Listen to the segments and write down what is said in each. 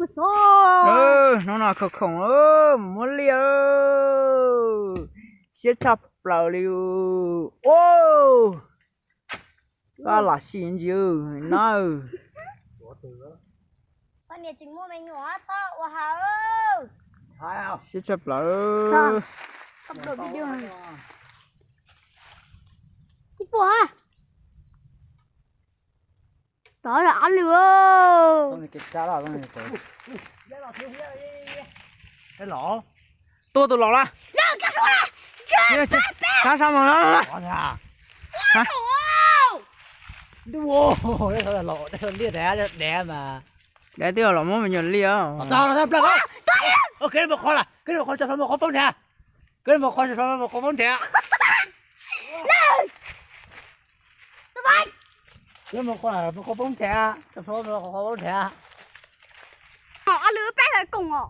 Hnub no khoom khoom muab liaj, siab tshaj plaws li. Ua, koj lam sim ntsis na. Siab tshaj plaws. Tov ob lwm. Tua tus laus lawm. Sab sab mas. Dav twb los muab me nyuam liaj. Kev mus qhov lawm, kev mus qhov, qhov poob nrhiav. Kev mus qhov, qhov poob nrhiav. Kev mus qhov, qhov poob nrhiav, qhov poob nrhiav. Ob lwm peb tau koom os.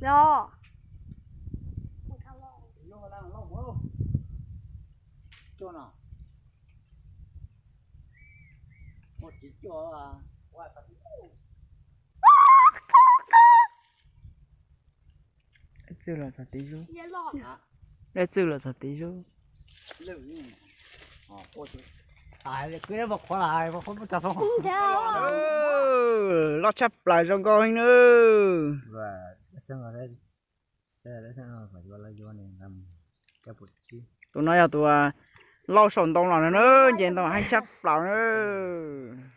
Los. Txwj los txog tid zub. Dej txwj los txog tid zub. Loj tshaj plaws zoo nkauj heev nawb. Tus no yog tus lauj saum ntoo los na, nce ntoo heev tshaj plaws nawb.